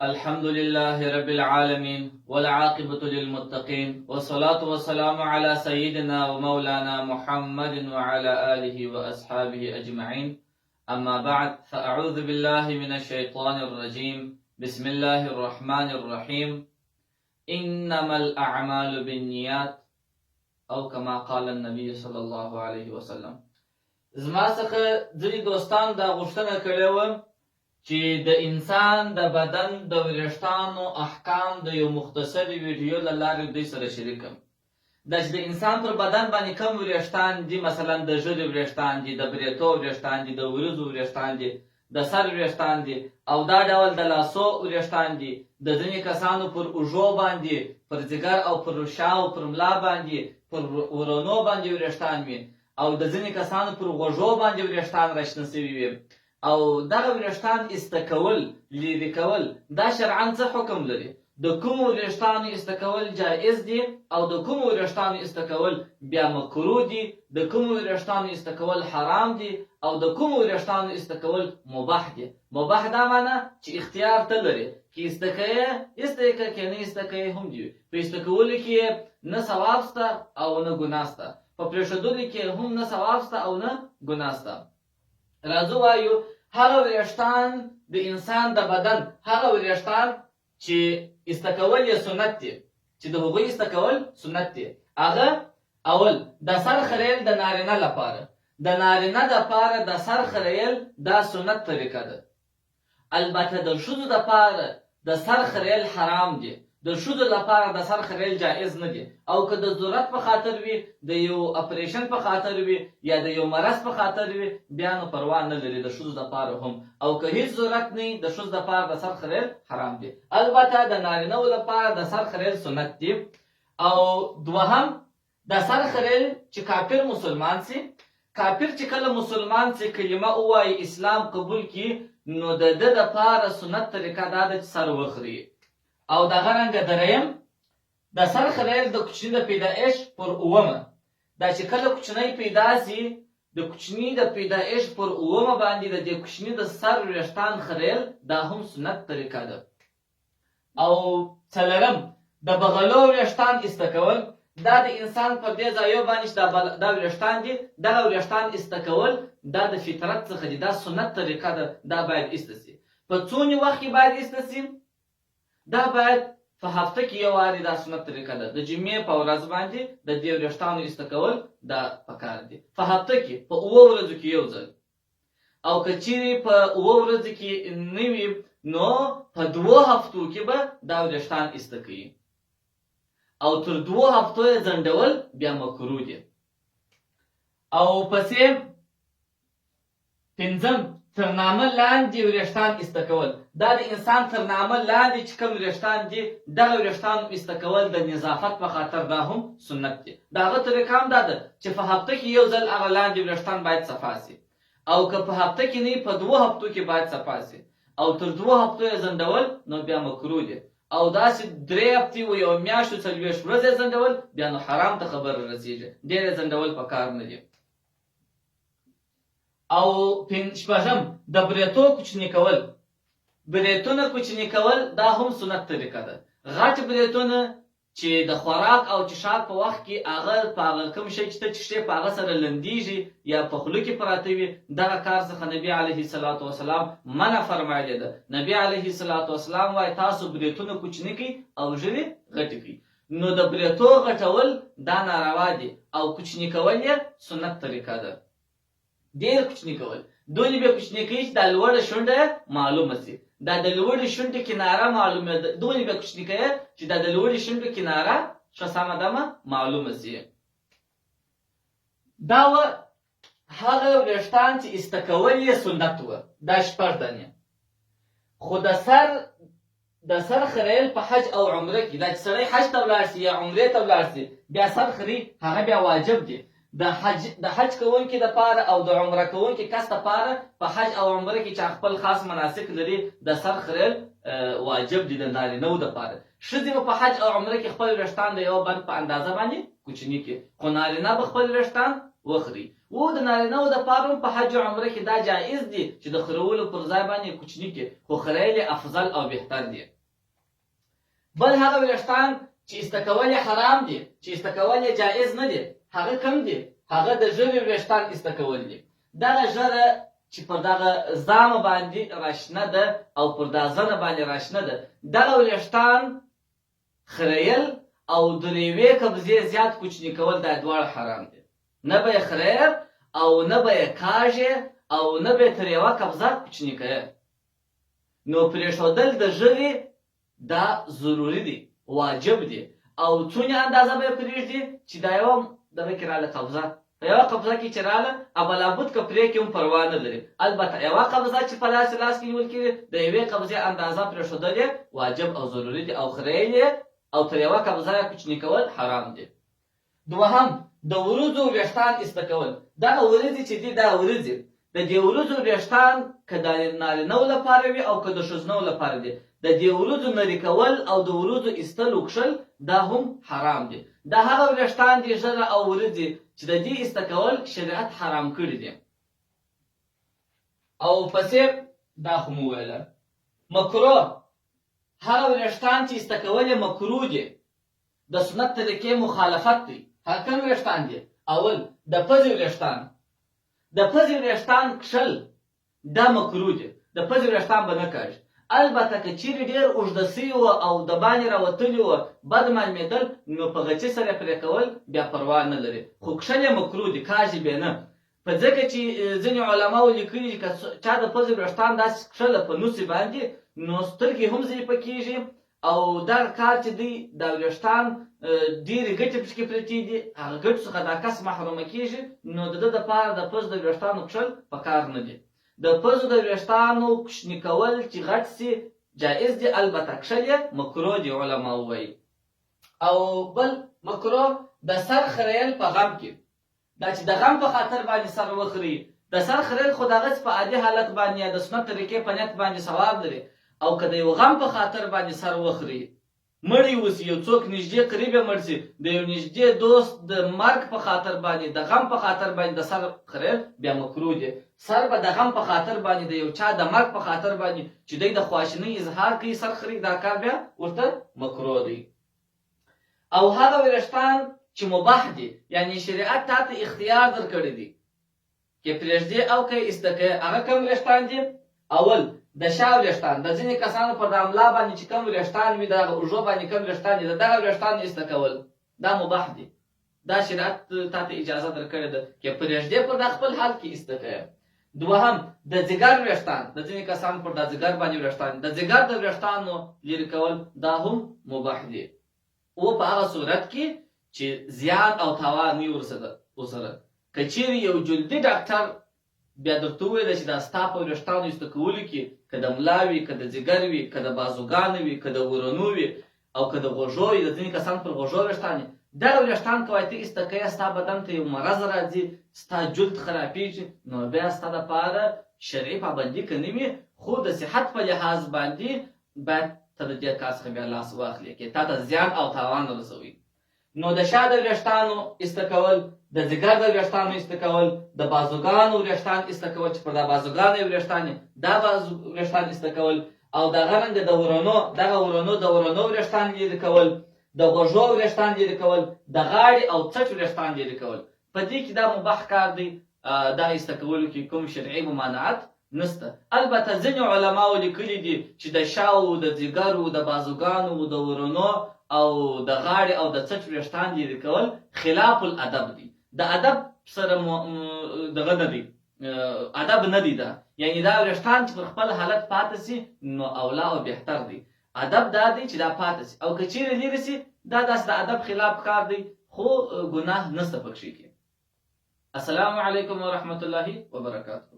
الحمد لله رب العالمين والعاقبة للمتقين والصلاة والسلام على سيدنا ومولانا محمد وعلى آله وأصحابه أجمعين. أما بعد، فأعوذ بالله من الشيطان الرجيم. بسم الله الرحمن الرحيم. إنما الأعمال بالنيات، أو كما قال النبي صلى الله عليه وسلم. زما څخه ځینې دوستان دا غوښتنه کړې وه چې د انسان د بدن د وریښتانو احکام د یو مختصرې ویډیو له لارې دوی سره شریک کړم. دا چې د انسان پر بدن باندې کوم وریښتان دي، مثلا د ږیرې وریښتان دي، د بریتو وریښتان دي، د وریځو وریښتان دي، د سر وریښتان دي او دا ډول د لاسو وریښتان دي، د ځینې کسانو پر اوږو باندې، پر ځیګر او پر شا او پر ملا باندې، پر ورونو باندې وریښتان وي او د ځینې کسانو پر غوږو باندې وریښتان راشنه شوي وي، او دغه وریښتان ایسته کول، لیرې کول، دا شرعاً څه حکم لري؟ د کومو وریښتانو ایسته کول جایز دي او د کومو وریښتانو ایسته کول بیا مکروه دي، د کومو وریښتانو ایسته کول حرام دي او د کومو وریښتانو ایسته کول مباح دي. مباح دا معنی چې اختیار ته لرې، که ایسته کوې ایسته یې که، که نه ایسته کوې هم دي وي. په ایسته کولو کې یې نه ثواب شته او نه ګناه شته، په پرېښودلو کې یې هم نه ثواب شته او نه ګناه شته. راځو وایو هغه وریښتان د انسان د بدن، هغه وریښتان چې ایسته کول یې سنت دي، چې د هغوی ایسته کول سنت دي، هغه اول د سر خریل د نارینه لپاره، د نارینه دپاره د سر خریل دا سنت طریقه ده. البته د ښځو دپاره د سر خریل حرام دي، د ښځو لپاره د سر خریل جایز نه دي، او که د ضرورت په خاطر وي، د یو اپریشن په خاطر وي یا د یو مرض په خاطر وي، بیا نو پروا نه لري د ښځو دپاره هم، او که هیڅ ضرورت نه وي د ښځو دپاره د سر خریل حرام دي. البته د نارینه وو لپاره د سر خریل سنت دي. او دوهم د سر خریل چې کافر مسلمان سي، کافر چې کله مسلمان سي، کلمه ووایي، اسلام قبول کړي، نو د ده دپاره سنت طریقه دا ده چې سر وخري. او دغه رنګه دریم د سر خریل د کوچني د پیدایش پر اوومه، دا چې کله کوچنی پیدا سي، د کوچني د پیدایش پر اوومه باندې د دې کوچني د سر ویښتان خریل دا هم سنت طریقه ده. او څلورم د بغلو ویښتان ایسته کول، دا د انسان پر دې ځایو باندې چې دا ویښتان دي، دغه ویښتان ایسته کول دا د فطرت څخه دي، دا سنت طریقه ده، دا باید ایسته سي. په څونې وخت کې باید ایسته سي؟ دا باید په هفته کې یو وارې، دا سنت طریقه ده، د جمعې په ورځ باندې د دې ویښتانو ایسته کول دا پکار دي، په هفته کې په اوو ورځو کې یو ځل، او که چیرې په اوو ورځو کې نه وي نو په دوو هفتو کې به دا وریښتان ایسته کوي، او تر دوو هفتو یې ځنډول بیا مکروه دي. او پسې پنځم تر نامه لاندې وریښتان ایسته کول، دا د انسان تر نامه لاندې چې کوم وریښتان دي دغه وریښتان ایسته کول د نظافت په خاطر دا هم سنت دي. د هغه طریقه هم دا ده چې په هفته کې یو ځل هغه لاندې وریښتان باید صفا سي، او که په هفته کې نه په دوو هفتو کې باید صفا سي، او تر دوو هفتو یې ځنډول نو بیا مکروه دي، او داسې درې هفتې و یوه میاشت و 40 ورځې یې ځنډول بیا نو حرام ته خبره رسېږي، ډېر یې ځنډول په کار نه دي. او شپږم د بریتو کوچني کول، بریتونه کوچني کول دا هم سنت طریقه ده. غټ بریتونه چې د خوراک او چښاک په وخت کې هغه په هغه کوم شی چې ته چښې په هغه سره لندیږي یا په خوله کې پراته وي، دغه کار څخه نبی علیه الصلاة والسلام منع فرمایلې ده. نبی علیه الصلاة والسلام وایي تاسو بریتونه کوچني کړئ او ږیرې غټې کړئ. نو د بریتو غټول دا ناروا دي او کوچني کول یې سنت طریقه ده. ډېر کوچني کول دونې بیا کوچني کوي چې دا لوړه شونډه معلومه سي، دا د لوړې شونډې کناره معلومه ده، دونې بیا کوچني کوي چې دا د لوړې شونډې کناره ښه سمه دمه معلومه سي. دا وه هغه وریښتان چې ایسته کول یې سنت وه، دا شپږ دانې. خو د سر خریل په حج او عمره کې، دا چې سړی حج ته ولاړ سي یا عمرې ته ولاړ سي بیا سر خري، هغه بیا واجب دي. د حج کوونکي دپاره او د عمره کوونکي کس دپاره په حج او عمره کې چې خپل خاص مناسک لري د سر خریل واجب دي د نارینه دپاره. ښځې به په حج او عمره کې خپل ویښتان د یوه بند په اندازه باندې کوچني کړي، خو نارینه به خپل ویښتان وخري. و د نارینه وو دپاره هم په حج او عمره کې دا جایز دي چې د خرولو پر ځای باندې یې کوچني کړي، خو خریل یې افضل او بهتر دي. بل هغه ویښتان چې ایسته کول یې حرام دي، چې ایسته کول یې جایز نه دي، هغه کوم دي؟ هغه د ږیرې ویښتان ایسته کول دي. دغه ږیره چې پر دغه زامه باندې راشنه ده او پر دا زنه باندې راشنه ده، دغه ویښتان خریل او در یوې قبضې زیات کوچني کول دا دواړه حرام دي. نه به یې خریر او نه به یې کاږې او نه به یې تر یوه قبضه کوچني کوې. نو پرېښودل د ږیرې دا ضروري دي، واجب دي، او څونې اندازه به یې پرېږدي چې دا یوه دغه کې راله قبضه، په یوه قبضه کې چې راله ابلابود که پرې کې هم پروا نه لري، البته یوه قبضه چې په لاس لاس کې نیول کېږي د یوې قبضې اندازه پرېښودل یې واجب او ضروري دي او خریل یې او تر یوه قبضه یې کوچني کول حرام دي. دوهم، د وروځو ویښتان ایسته کول، دغه وریځې چې دي دا وریځې، د دې وریځو ویښتان که د نارینه وو لپاره وي او که د ښځینه وو لپاره دي، د دې وریځو نري کول او د وریځو ایستل او کښل دا هم حرام دي. دا هغه ویښتان دي، ږیره او وریځې، چې د دې ایسته کول شریعت حرام کړي دي. او پسې دا خو مو وویله مکروه، هغه ویښتان چې ایسته کول یې مکروه دي، د سنت طریقې مخالفت دی. هغه کوم ویښتان دي؟ اول، د پزې ویښتان. د پزې ویښتان کښل دا مکروه دي، د پزې ویښتان به نه کاږي. البته که چیرې ډیر اوږده سوي وه او د باندې راوتلي وه، بد معلومېدل، نو په غچي سره پرې کول بیا پروا نه لري، خو کښل یې مکروه دي، کاږي بې نه. په ځکه چې ځینې علماوو لیکلي چې که چا د پزې ویښتان داسې کښله په نوسې باندې، نو سترګې هم ضعیفه کیږي او دغه کار چې دی دا ویښتان ډېرې ګټې پکې پرتې دي، هغه ګټو څخه دا کس محرومه کیږي، نو د ده دپاره د پزو د ویښتانو کښل په کار نه دي. د پزو د ویښتانو کوچني کول چې غټ سي جایز دي، البته کښل یې مکروه دي علماو وایي. او بل مکروه د سر خریل په غم کې، دا چې د غم په خاطر باندې سر وخري، د سر خریل خو دغسې په عادي حالت باندې یا د سنت طریقې په نیت باندې ثواب لري، او که د یو غم په خاطر باندې سر وخري، مړی وسي، یو څوک نږدې قریب یې مړ سي، د یو نږدې دوست د مرګ په خاطر باندې د غم په خاطر باندې د سر خریل بیا مکروه دي. سر به د غم په خاطر باندې د یو چا د مرګ په خاطر باندې چې دی د خواشینۍ اظهار کوي سر خري، دا کار بیا ورته مکروه دی. او هغه ورښتان چې مباح دي، یعنی شریعت تا ته اختیار درکړی دی که پرېږدې او که ایسته کوې، هغه کوم وریښتان دي؟ اول، د شا وریښتان، د ځینې کسانو پر د املا باندې چې کوم وریښتان وي، د هغه اوږو باندې کوم وریښتان دي، د دغه وریښتانو ایسته کول دا مباح دي، دا شریعت تا ته اجازه درکړې ده که پرېږدې پر دا خپل حال کې ایسته کوې. دوهم، د ځیګر وریښتان، د ځینې کسانو پر دا ځیګر باندې وریښتان، د ځیګر د وریښتانو لیرې کول دا هم مباح دي، او په هغه صورت کې چې زیان او تاوان نه وي ورسره. که چیرې یو جلدي ډاکټر بیا درته وویل چې دا ستا په وریښتانو ایسته کولو کې که د ملا وي، که د ځیګر وي، که د بازوګانو وي، که د ورنو وي او که د غوږو وي، د ځینې کسان پر غوږو وریښتان وي، دغه وریښتان که وایي ته ایسته کوې ستا بدن ته یو مرض راځي، ستا جلد خرابیږي، نو بیا ستا دپاره شرعي پابندي که نه وي، خو د صحت په لحاظ باندې باید ته د دې کار څخه بیا لاس واخلې که تا ته زیان او تاوان رسوي. نو د شا د وریښتانو ایسته کول، د ځیګر د وریښتانو ایسته کول، د بازوګانو وریښتان ایسته کول چې پر دا بازوګانو یې وریښتان دي، دا بازو وریښتان ایسته کول، او دغه رنګ د ورنو، دغه ورنو د ورنو وریښتان لیرې کول، د غوږو وریښتان لیرې کول، د غاړې او څټ وریښتان لیرې کول، په دې کې دا مباح کار دی، دغه ایسته کولو کې کوم شرعي ممانعت نشته. البته ځینې علماوو لیکلي دي چې د شاو، د ځیګرو، د بازوګانو، د ورنو او د غاړې او د څټ ویښتان لیرې کول خلاف الادب دی، د ادب سره دغه نه دی، ادب نه دی دا، یعنی دا ویښتان چې پر خپل حالت پاتې سي نو اولا او بهتر دی. ادب دا دی چې دا پاتې سي، او که چیرې لیرې سي دا داسې د ادب خلاف کار دی، خو ګناه نشته پکښې کې. السلام علیکم ورحمت الله وبرکاته.